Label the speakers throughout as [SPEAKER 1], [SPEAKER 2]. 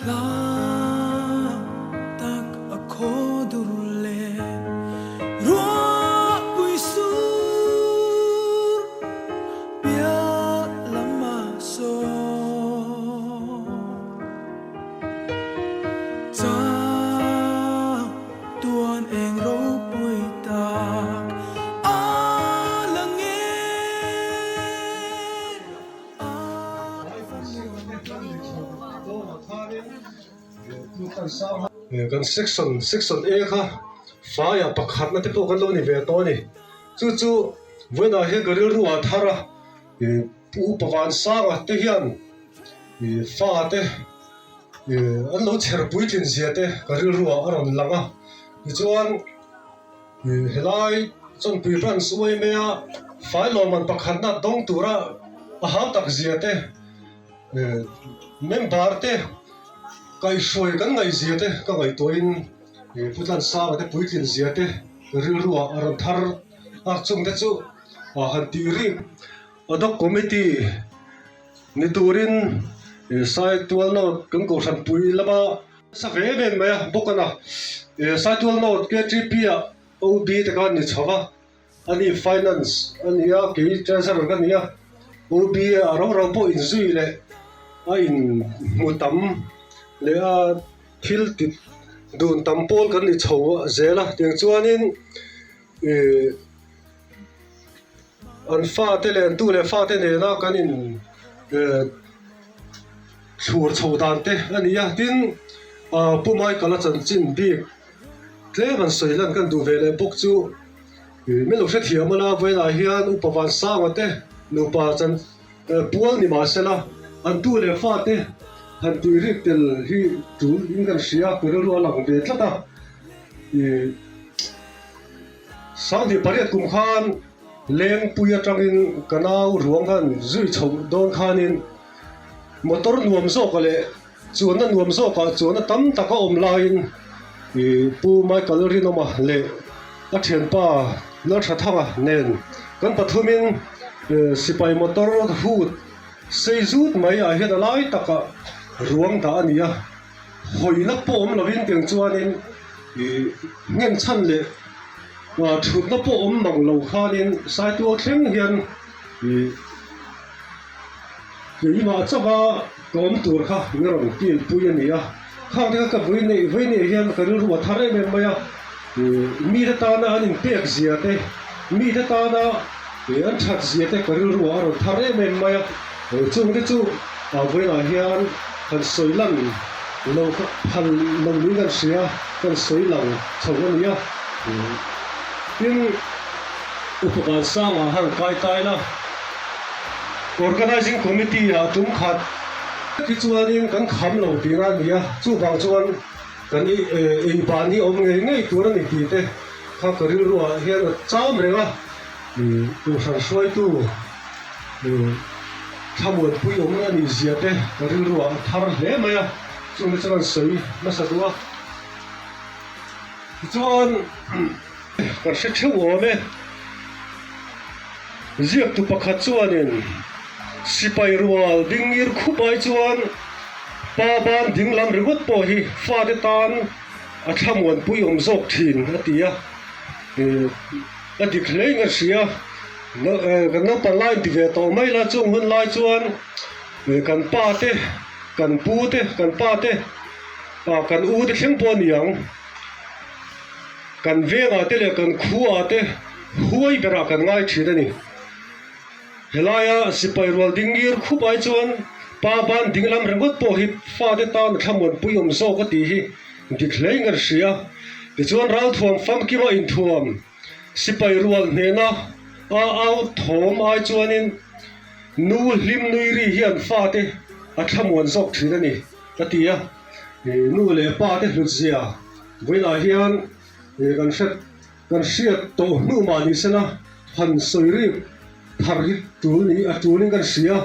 [SPEAKER 1] Hla tak a khaw dur leh ruahpui sur pial lam a sawn. Chang tuan eng ropui tak a la nge a va nuam
[SPEAKER 2] Kan section section A kha faiah pakhatna te pawh kan lo ni ve tawh a ni. Chu chu vawiinah hian ka rilru ah thar a, Pu Upa Vansanga te hian fa te an lo chher puitlin zia te ka rilru ah a rawn lang a. Tichuan helai Chawnpui Branch uaime a fai lawmman pakhatna dawng tura a hau tak zia te member te kaihhruai kan ngaih zia te ka ngaihtuahin Pu Tlansanga te puitlin zia te ka rilru ah a rawn thar a, chungte chu han tih rik Ad hoc Committee ni turin Saitual North kan kohhran pui lama sa ve em em mai a bawk a na. Saitual North KTP ah OB te khan ni chho va, ani Finance a ni a, kei Treasurer ka ni a, OB a ro ro pawh inzui leh a inhmu tam leh a thil ti dun tam pawl kan ni chho zel a, tiang chuanin ih. An fate leh an tu leh fate nena kan in thlur chho dan te a ni a, tin Pu Michael a chanchin bik tlem an sawi lan kan duh ve leh bawk chu min lo hrethiam a la, vawiinah hian Upa Vansanga te nupa chan pual ni mahsela an tu leh fate han tih rik tel hi tul in kan hria, ka rilru a lang ve tlat a. 18 kum khan Lengpui atangin ka nau ruang khan zui chho dawn khanin motor nuam zawkah leh chuanna nuam zawkah chuanna tam tak a awm laiin ih Pu Michael Rinawma leh a thianpa Lalthathanga nen kan pathumin sipai motor hut sei zut mai ah hian a lai takah ruang dah a ni a. Hawina pawh awm lovin tiang chuanin ih nghen chhan leh thutna pawh awm mang lo khanin Saitual thleng hian ih keimah chauha ka awm tur kha min rawn kilpui a ni a. Khang te kha ka vui neih vui neih hian ka rilru a thar em em mai a, ih mite tana an inpek zia te, mite tana ih an that zia te ka rilru a rawn thar em em mai a. Chung te chu vawiinah hian kan sawi lang lo phal lo niin kan hria, kan sawi lang chho a ni a. Tin, Upa Vansanga han kai tai la, Organising Committee ah tum khat hi chuanin kan kham lo tihna a ni a, chuvang chuan kan ei ban hi awm ngei ngei tur a ni tih te kha ka rilruah hian a cham reng a, Kohhran hruaitu. Thlamuanpui awm a nih zia te ka rilruah a thar hle mai a, chungte chuan an sawi hmasa duh a. Tichuan kan hre theuh awm e, ziaktu pakhat chuanin sipai rual dingir khup ai chuan pa ban dinglam ringawt pawh hi fate tan a thlamuanpui awm zawk thin a ti a, a dik hle in ka hria. Kan naupang lai inti ve tawh mai la, chung hun lai chuan kan pa te, kan pu te, kan pa te, kan u te thleng pawh a ni ang. Kan vengah te leh kan khuaah te huai berah kan ngai thin a ni. Helaia sipai rual ding ngir khup ai chuan pa ban dinglam ringawt pawh hi fate tan a thlamuanpui awm zawk a tih hi dik hlein kan hria. Tichuan ralthuam famkima inthuam. Sipai rual hnena a au thawm ai chuanin nu hlim nui ri hian fate a thlamuan zawk thin a ni, a ti a. Nu leh pa te hlutzia vawilah hian kan hre kan hriat tawh hnu mah ni sela han sawi rik thar hi tul ni a tulin kan hria.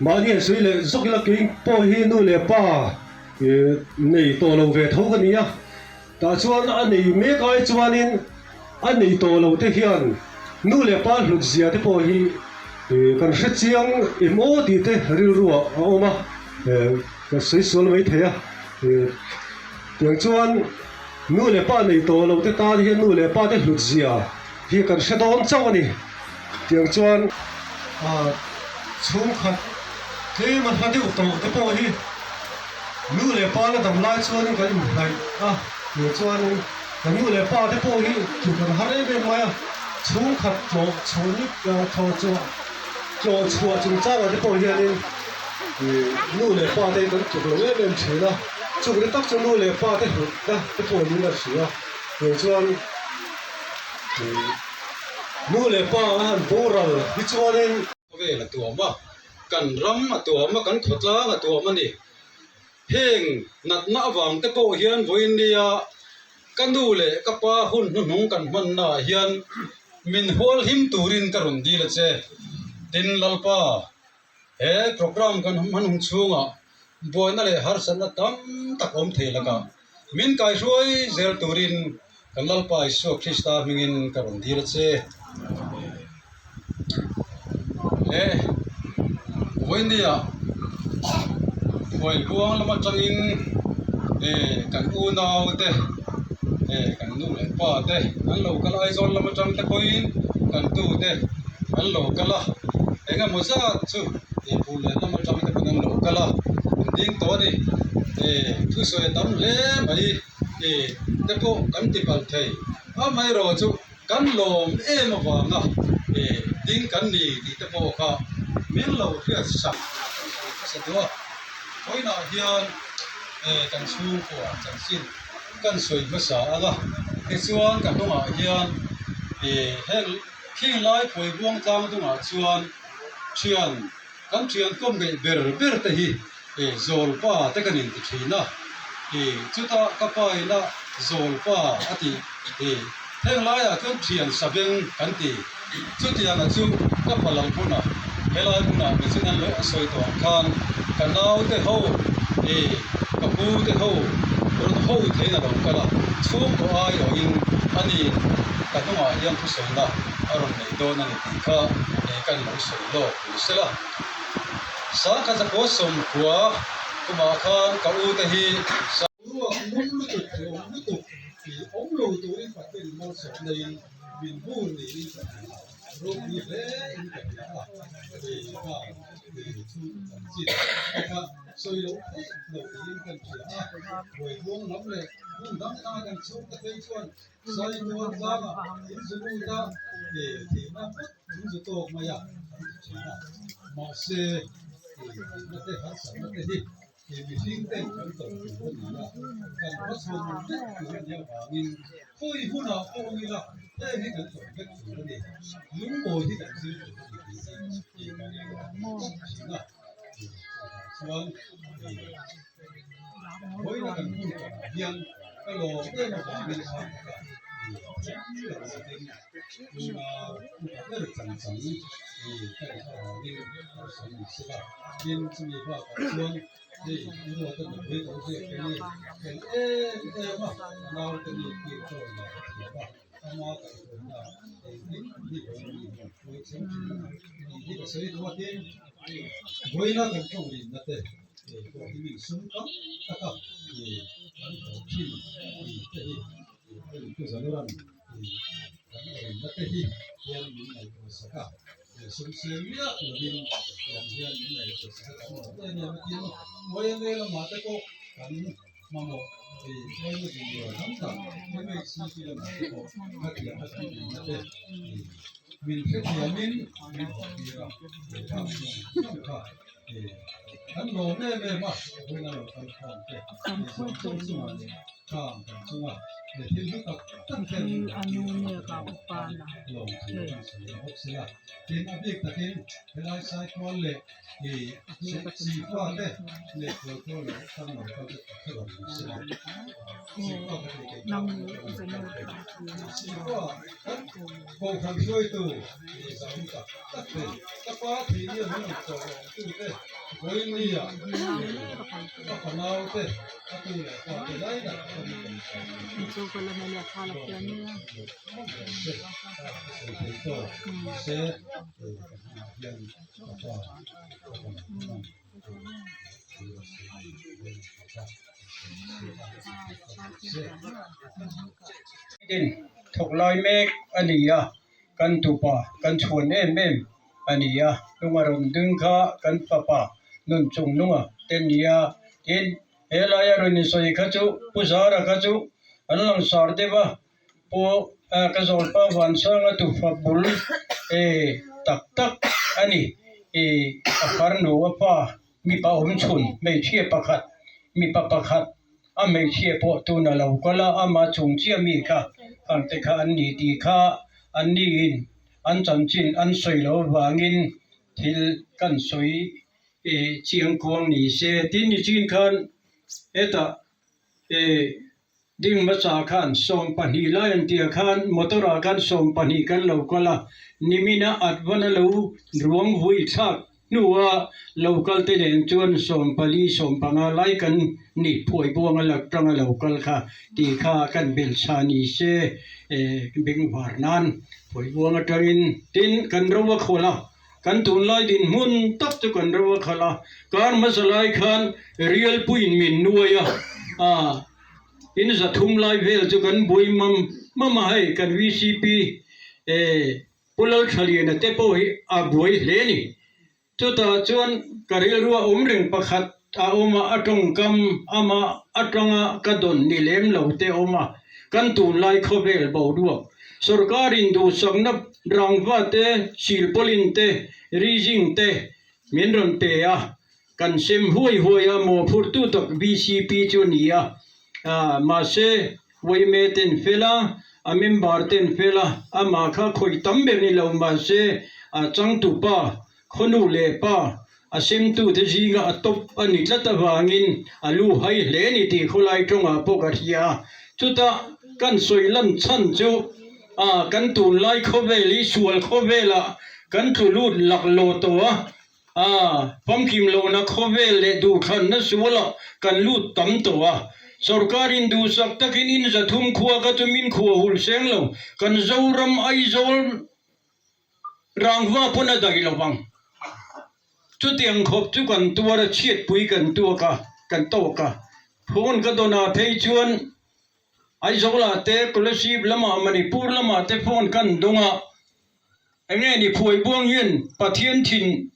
[SPEAKER 2] Mahni han sawi leh zawk ila kei pawh hi nu leh pa nei tawh lo ve tho ka ni a. Tah chuan a nei mek ai chuanin a nei tawh lo te hian nu leh pa hlut zia te pawh hi kan hre chiang em aw tih te rilruah a awm a. Ka sawi sual mai thei a, tiang chuan nu leh pa nei tawh lo te tan hian nu leh pa te hlut zia hi kan hre dawn chauh a ni. Tiang chuan chhungkhat tlem a hla deuh tawh te pawh hi nu leh pa la dam lai chuanin kan inhnaih a, tiang chuanin kan nu leh pa te pawh hi tluk an har em em mai a, chhungkhat tlawh chhuah ni thlawh chhuah tlawh chhuah chungchangah te pawh hianin. Nu leh pa te hi kan tluk lo em em thin a, chukna tak chu nu leh pa te hlutna te pawh niin a hria. Tiang chuan nu leh pa a han boral hi chuanin.
[SPEAKER 3] Khawvel a tuam a, kan ram a tuam a, kan khawtlang a tuam a ni. Heng natna avang te pawh hian vawiin nia ka nu leh ka pa hun hnuhnung kan hmannaah hian min hual him turin ka rawn dil a che. Tin, Lalpa. He program kan hmanhung chhungah buaina leh harsatna tam tak awm thei lakah min kaihruai zel turin kan Lalpa Isua Krista hmingin ka rawn dil a che. He vawinia Phuaibuang lam atangin kan unaute kan nu leh pa te an lo kal a, Aizawl lam atang te pawhin kan tute an lo kal a. Eng emaw zat chu ih phur leh lam atang te pawn an lo kal a, an ding tawh a ni. Ih thusawi a tam hle mai ih te pawh kan ti palh thei. Amaherawh chu kan lawm em avanga ih ding kan ni tih te pawh kha min lo hriat sak hmasa duh a. Vawiinah hian ih kan chhungkua chanchin kan sawi hmasa ang a, tichuan ka hnungah hian ih heng. Khing lai phawi buang tlang dungah chuan thian kan thian kawm ngeih ber ber te hi Zawlpa te kan inti thin a, chuta ka pa ina Zawlpa a tih heng laiah chuan thian sabeng kan ti. Chutianga chu ka pa lal hmunah helai hmunah michin an lo a sawi tawh ang khan ka naute ho ka pu te ho rawn ho theiin a lo kal a, chhungkaw aiawhin a ni. Ka hnungah hian thusawiina a rawn nei dawn a ni tih kha kan lo sawi lawk ni sela. Sangkhat zakua sawmkua kumah khan ka u te hi Ruak lum lutuk hlawm lutuk tih awm lo turin Pathian malsawmna in min bur niin ka hria a, ropui hle in ka hria a, hei kha chu chanchin a kha sawi loh theih loh niin kan hria a, buaibuang lam leh hmun dang danga kan chhungte phei chuan Saitual tlangah in zu lut a, thihna phawt in zu tawk mai a, an ti thin a. Mahse, thihna te harsatna te hi mihring ten kan tawh tur a ni a, kan hmachhawn vek tur a nih avangin khawi hunah pawh awm ila heng hi kan tawh vek tur a ni. Lungmawi hi kan zir tur a ni tih hi kan tlat thin a. Chuvang chuan Vawiina kan hun takah hian ka lawm em avangin kha ka ka ruatin tuna upa ber chan chang ka nih avangin ka sawi ni sela. Tin, chumi bakah chuan hei i ruata nupui ka u ziak te hi fel em em a, a naute mi tir chawi lah ka thiam a, ama kaihhruaina engkim hi vawiin mi hian hruai chhem thin a ni hi ka sawi duh a. Tin, vawiina kan tawngrinna te. Hei pawh hi mi sum tam tak a kan haw thin tih te hi hei pu Zanuran kan awmna te hi hian min ngaihtuah sak a, sum siam miah lovin tiang hian min ngaihtuah sak a kan awm em em a tin YMA lamah te pawh kan mamawh YMA bungrua tam tak MHCP lamah te pawh khatiang a kan awmna te min hrethiamin min haw tir a, khang zawng kha. Kan lawm em em a, vawiin a lo kal khawm te, zawng zawng chungah leh khang kan chunga he thil hlu tak tak ten lawm thu kan sawi ang bawk sia. Tin, a bik takin helai Saitual leh Sihfa te leh Khualkhaw lo tang lo kal te ka rawn ni sia. Sihfa ka tih theih tak ang ka rawn kal thei. Sihfa kan Kohhran hruaitu zam tak tak te, ka pa thihni a min rawn chawh awm tu te, vawinia ka fanau te, ka tu leh pa te lai tak ka ni tawh. Thawk lai mek a ni a, kan tupa kan chhuan em em a ni a, hnunga rawn ding kha kan fapa nun chung nunga te nia tin he laia rawn insawi kha chu Pu Zara kha chu an langsar deuh a, Pu ka zawlpa Vansanga tufa bul tak tak a ni, a farnu a pa mipa awm chhun hmeichhia pakhat mipa pakhat a hmeichhia pawh tuna lo kal a ama chung chiah mi kha khang te kha an ni tih kha an niin an chanchin an sawi loh avangin thil kan sawi chiang kuang ni se tin nichin khan hetah Ding hmasa khan 12 lai an tia khan motor ah khan 12 kan lo kal a, nimina Advana lo ruang vui thlak hnua lo kal te nen chuan 14 15 lai kan ni phuai buanga lak tanga lo kal kha tih kha kan belchha ni se bengvar nan phuai buang atangin tin kan ro a khawl a. Kan tunlai dinhmun tak chu kan ro a khalh a, kar hmasa lai khan rialpuiin min nuai a, ah in 300 lai vel chu kan buai mam mam a hei kan VCP eh Pu Lalthaliana te pawh hi a buai hle a ni. Chutah chuan ka rilrua awm reng pakhat a awm a, a tawngkam ama atanga ka dawn ni lem lo te a awm a, kan tunlai khawvel boruak Sorkarin duhsakna rangva te, silpawlin te, rizing te min rawn pe a, kan sem huai huai a, mawhphurtu tak bcp chu a ni a, mahse yma ten fel a, a member ten fel a, amah kha khawih tam ber ni lo mahse a changtupa, khawnu leh pa a semtute zinga a tawp a ni tlat avangin a lu hai hle a ni tih khawlai tawngah pawh ka hria a. Chutah kan sawi lan chhan chu a kan tunlai khawvel hi sual khawvelah kan tlu lut laklawh tawh a, a famkim lohna khawvel leh duhthlanna sualah kan lut tam tawh a. Sorkarin duhsak takin in 300 khua kha chu min khua hul seng lo, kan Zoram Aizawl Rangva pawn a daih lo vang. Chutiang khawp chu kan tuar a, chhiatpui kan tuak a, kan tawk a. Phone ka dawn ah phei chuan Aizawlah te, Kolasib lamah, Manipur lamah te phone kan dawng a. Enge ni phuai buang hian Pathian thin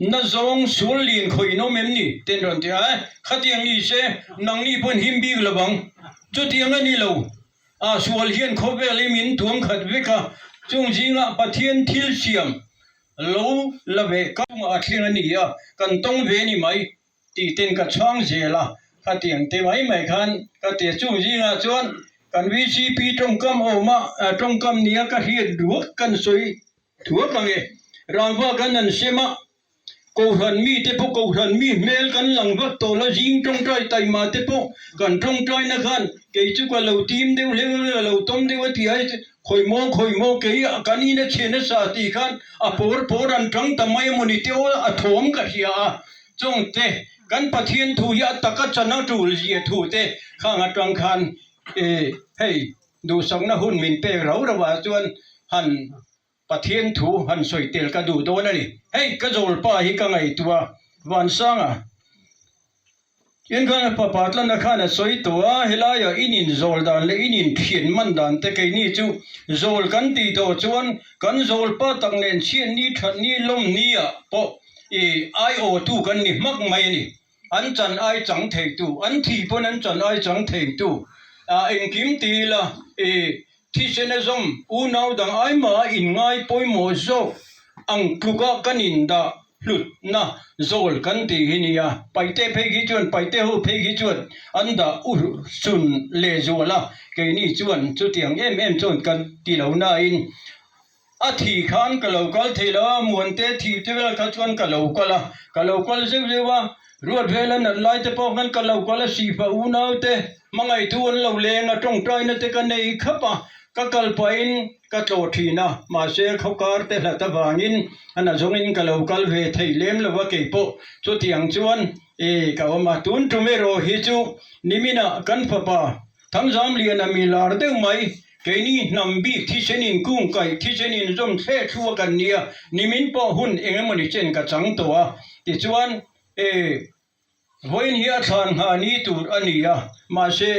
[SPEAKER 3] na zawng sual lian khawih in awm em ni? Ten rawn ti a, Khatiang ni se nangni pawn him bik lo vang. Chutiang a ni lo. A sual hian khawvel i min tuam khat vek a, chung zingah Pathian thil siam lo la ve ka chungah a thleng a ni a, kan tawng ve ni mai tih ten ka chhang zel a, khatiang te mai mai khan ka ti a, chung zingah chuan kan VCP tawngkam awm a, tawngkam nia ka hriat ruak kan sawi thuak ang e, rangva kan han sem a, Kohhran mite pawh kohhran mi hmel kan lang vak tawh la, zing tawngtai taima te pawh kan tawngtaina khan kei chu ka lo tim deuh hleuh hleuh a lo tawm deuh a tih ai khawi maw khawi maw kei kan in a chhe nasa tih khan a pawr pawr an tang ta mai a mawni te aw a thawm ka hria a chawngte kan Pathian thu hi a taka chan a tul zia thu te khang atang khan hei duhsakna hun min pek rau rauh ah chuan han Pathian thu han sawi tel ka duh dawn a ni. Hei ka zawlpa hi ka ngaihtuah a, Vansanga in khan fapa tlana khan a sawi tawh a, helaiah in inzawl dan leh in inthian man dan te keini chu zawl kan tih tawh chuan kan zawlpa tak nen chhiat ni that ni lawm ni ah pawh i aiawhtu kan ni hmak mai a ni. An chan ai chang theitu, an thi pawn an chan ai chang theitu ah engkim ti ila i Thisen a zawm unau dang ai mah a inngai pawimawh zawk ang tluka kan indah hlutna zawl kan tih hi nia. Paite phei khi chuan paite ho phei khi chuan an dah urhsun lehzual a, keini chuan chutiang em em chuan kan ti lo nain a thi khan ka lo kal thei lo a, Muante thi te vel kha chuan ka lo kal a, ka lo kal zeuh zeuh a, Ruat vela nat lai te pawh khan ka lo kal a, Sifa unau te hmangaihtu an lo leng a, tawngtaina te ka nei khap a, ka kal pahin ka tlawh thin a, mahse khawkar te hlat avangin a nazawngin ka lo kal ve thei lem lo a keipawh chutiang chuan e ka awm a, tun tum erawh hi chu niminah kan fapa.
[SPEAKER 4] Thangzamliana mi lar deuh mai, keini hnam bik thisen in kung kaih thisen in zawm thleh thlu a kan nia, nimin pawh hun eng emawni chen ka chang tawh a, tichuan e vawiin hi a thlan nghah ni tur a ni a, mahse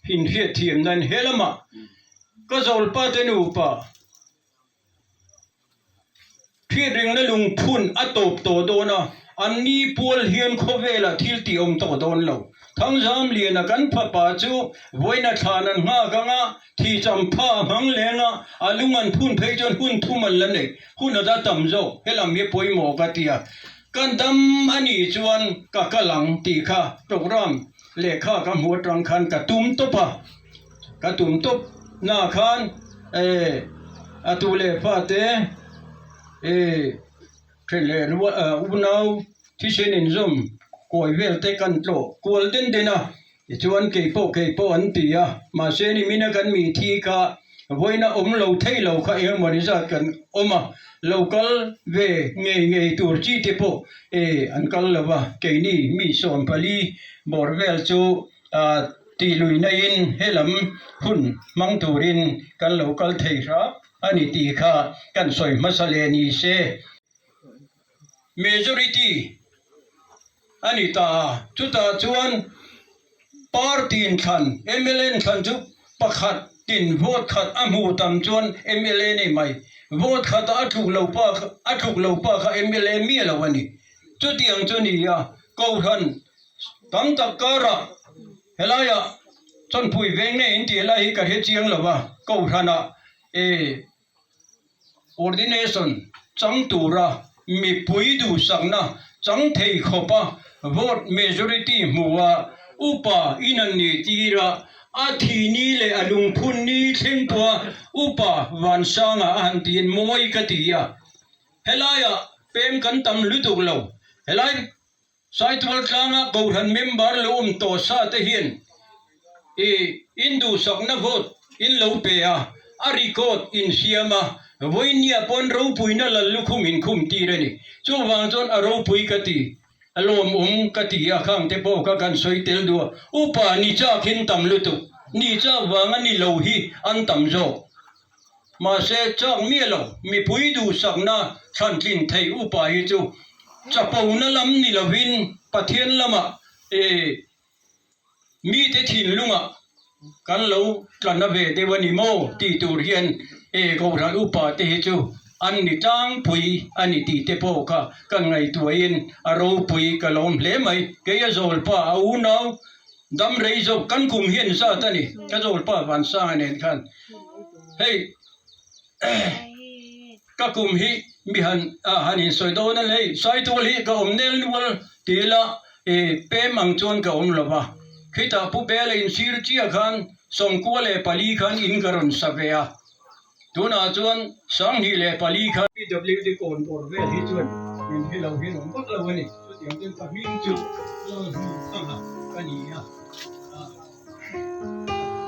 [SPEAKER 4] inhriatthiam nan he lamah ka zawlpa te nupa Hriatringna lungphun a tawp tawh dawn a, an ni pual hian khawvelah thil tih awm tawh dawn lo. Thangzamliana kan fapa chu vawiina thlan an nghak ang a, thi champha a hmang leng a, a lung an phun phei chuan hun thum an la nei. Hun a da tam zawk, helam hi pawimawh ka ti a. Ka dam a nih chuan ka kal ang tih kha programme lehkha ka hmuh atang khan ka tum tawp a. Ka tum tawp na khan eh a tu leh fa te eh then leh rual ah unau thisen inzawm kawi vel te kan tlawh kual den den a tichuan kei pawh kei pawh an ti a mahse nimina kan mi thi kha vawiina awm lo thei lo kha eng emaw ni zat kan awm a lo kal ve ngei ngei tur chi te pawh eh an kal lo va keini mi 14 bawr vel chu ah. Tih luihnain helam hun hmang turin kan lo kal thei hrap a ni tih kha kan sawi hmasa leh ni se. Majority a ni ta a, chutah chuan party inthlan, mla inthlan chu pakhat tin vote khat a hmuh tam chuan mla nei mai, vote khat a tluk lo pa a tluk lo pa kha mla miah lo a ni. Chutiang chu ni a, Kohhran tam tak karah helaiah chawnpui veng nge in tih lai hi ka hre chiang lo va, Kohhranah e ordination chang tura mipui duhsakna chang thei khawpa vote majority hmuha upa in an nih tira a thi ni leh a lungphun ni thleng pawha upa Vansanga a han tiin mawi ka ti a. Helaiah pem kan tam lutuk lo. Helai Saitual tlanga Kohhran member lo awm tawh sa te hian i in duhsakna vote in lo pe a, a record in siam a, vawinia pawn ropuina lal lukhum in khum tir a ni. Chuvang chuan a ropui ka ti, a lawmawm ka ti a, khang te pawh kha kan sawi tel duh a. Upa ni chak hin tam lutuk, ni chak vanga ni lo hi an tam zawk. Mahse, chak miah lo, mipui duhsakna thlantlin theih upa hi chu chapona lam ni lovin Pathian lamah mite thinlungah kan lo tla na ve deuh a ni maw tih tur hian Kohhran upa te hi chu an ni tlangpui a ni tih te pawh kha kan ngaihtuahin a ropui ka lawm hle mai. Kei a zawlpa a unau Dam rei zawk kan kum hian zat a ni, ka zawlpa Vansanga nen khan hei ka kum hi mi han han insawi dawn a hei Saitual hi ka awm nel nual ti ila i pem ang chuan ka awm lo va, khitah Pu Bela insir chiah khan 94 khan in ka rawn sa ve a. Tunah chuan 24 kha PWD kawn bawr vel hi chuan min hre lo hian awm vak lo a ni. Chutiang chuan ka hming chu Lalhmuhthanga ka ni a.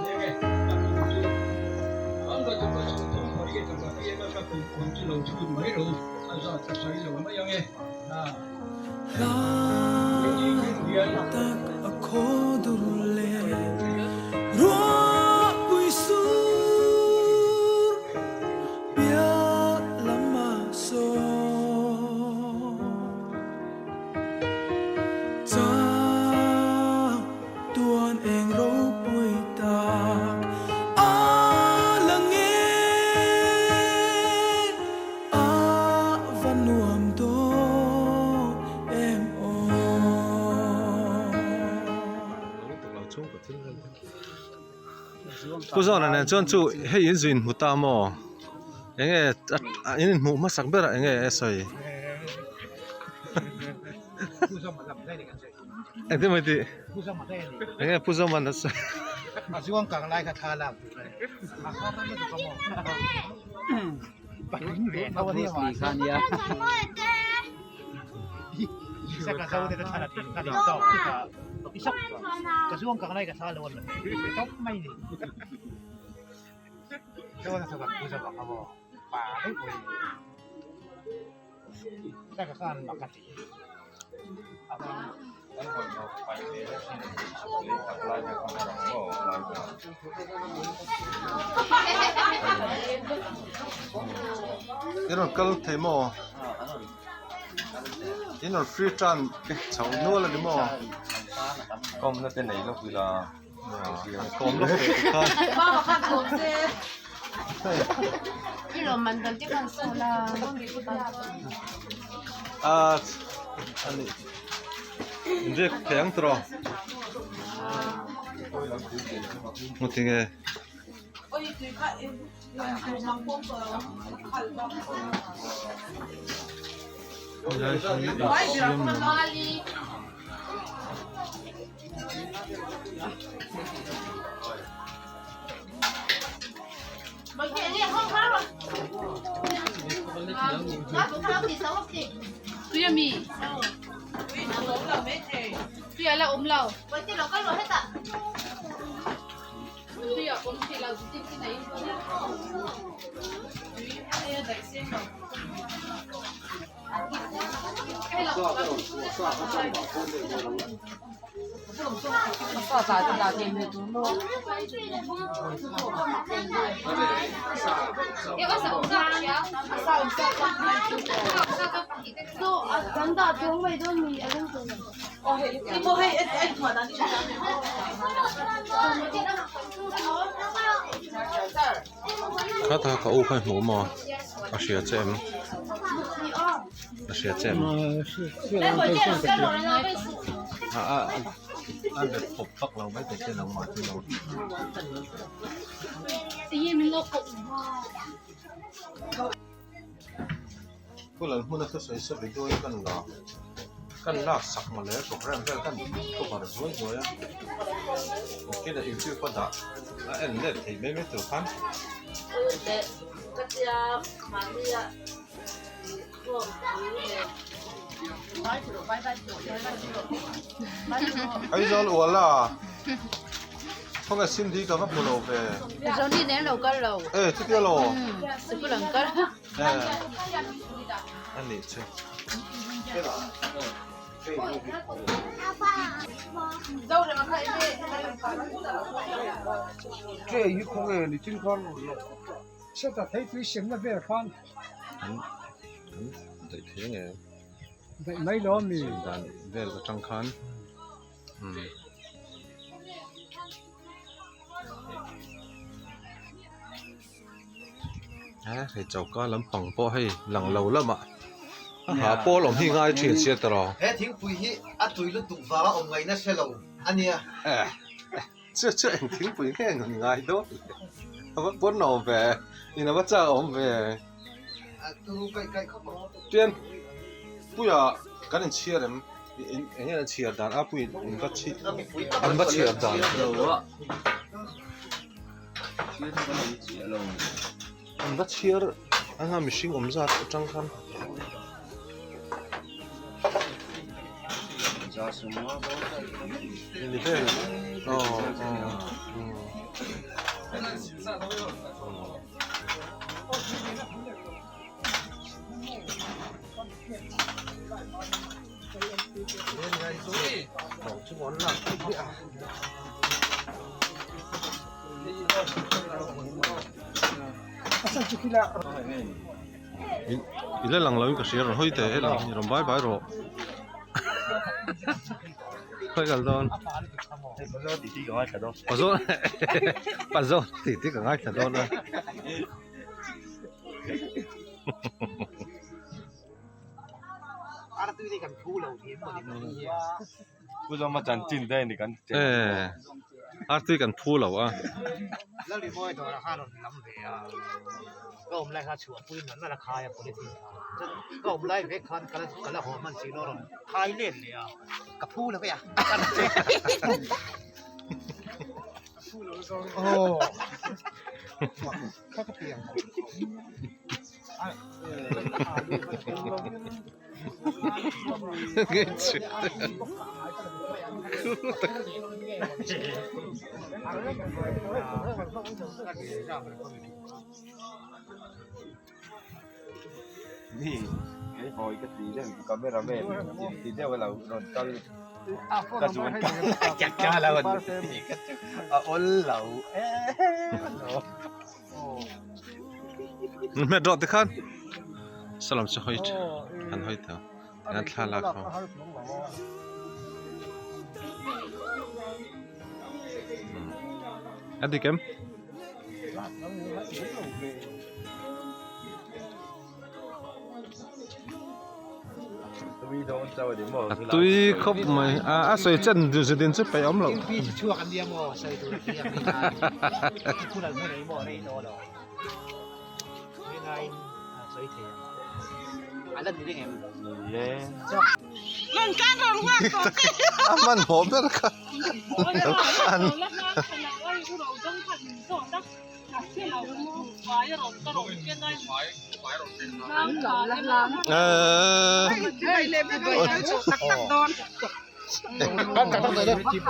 [SPEAKER 4] Enge ka kum chu Anga chu ka 38 a ka piang a, ka kum awm chu lo chhut mai ro a zat ka sawi lo mai ang e.
[SPEAKER 1] A va nuam dawn em aw.
[SPEAKER 5] Pu Zawna nen chuan chu hei in zui inhmu ta maw? Enge in inhmuh hmasak ber a enge a sawi? Engtin mai tih? Enge Pu Zawman a sawi? In rawn kal thei maw? In rawn free tan chho nual a ni maw?
[SPEAKER 6] Kawmna te nei lawk ila.
[SPEAKER 5] Kawm lawk teh tikhan. A ani inriak thei ang tawh ngawt enge. Helai hi insiam lam. Kha ka u kha i hmuh maw a hria che em a hria che em a a a bet pawp vak lo mai thei che nangmah chu lo. Pu Lalhmuna thusawi sa video hi kan la kan lak sak mawle program vel kan cover zuai zuai a kawngkina youtube a dah a en let thei mai mai tur khan. Aizawl uala khawnge Cindy ka va hmu lo ve.
[SPEAKER 7] Johnny nen lo kal lo.
[SPEAKER 5] E chutia lo.
[SPEAKER 7] Sikul an kal.
[SPEAKER 5] A nih chu. An daih thei ang em?
[SPEAKER 3] Daih mai lo ami?
[SPEAKER 5] Dan vel atang khan umm. He choka lampang pawh hei lang lo lamah a ha pawl awm hi ngai thin sia tawh.
[SPEAKER 8] He thingpui hi a tui lutuk vanga awm ngaihna hre lo a nia.
[SPEAKER 5] Chu chu eng thingpui nge an ngai dawn le a va pawn awm ve in a va chak awm ve. Tian puia kan inchhiar em eng nge an chhiar dan a pui in va chhi an va chhiar dan. An va chhiar anga mihring awm zat atang khan. Ni vel aw aw. I la lang lo in ka hria rawn hawi teh he lang hi rawn bai bai rawh khawi kal dawn pazawn pazawn tih te ka ngaithla dawn a. Artui kan phu lo a.
[SPEAKER 6] Ka zuan ka ka lo an ti ka chu a awl lo em.
[SPEAKER 5] Hmet rawh tikhan salam chu hawi an hawi ta an thla lak ho. A dik em? A tui khawp mai a a sawi chen zudin chu peih awm loh. A hmanhmawh ber kha an.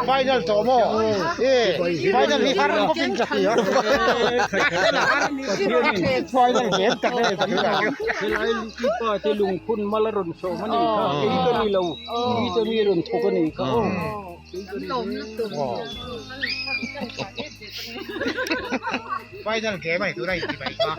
[SPEAKER 8] Final tawh maw? Final hi har khawpin ka hria. Final zel tak e.
[SPEAKER 4] Helai pa te lungphun mal a rawn sawm a nih kha, kei ka ni lo, kei ka mi rawn thawk a nih kha aw.
[SPEAKER 8] Final game ai tur a inti mai kha.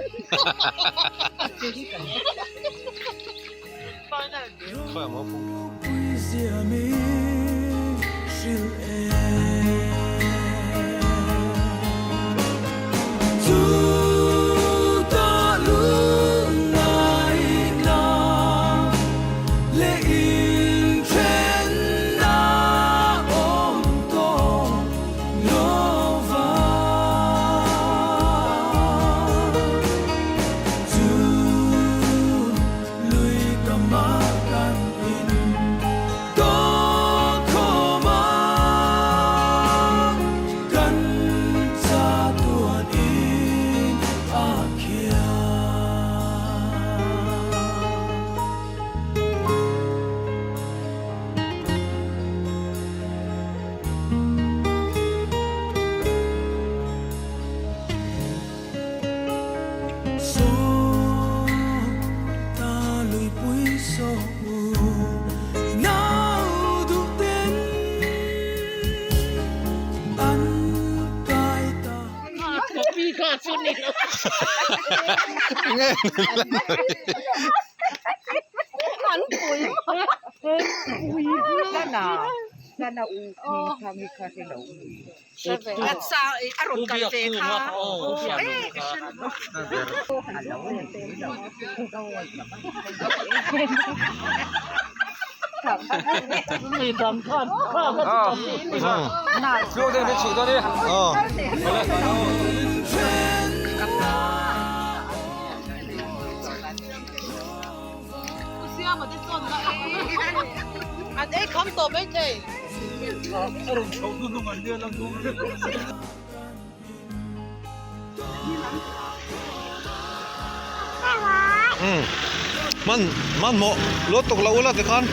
[SPEAKER 5] Man man mawh luat tuk lo ula tikhan.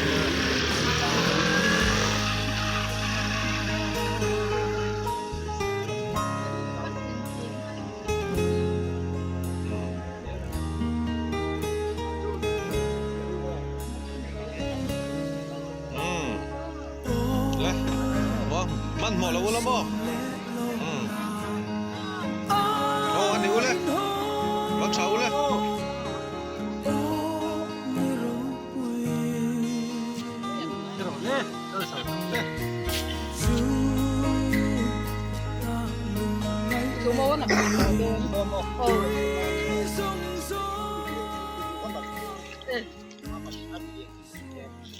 [SPEAKER 5] Le maw man hmawh lo ula maw aw ani ule lo tha ule.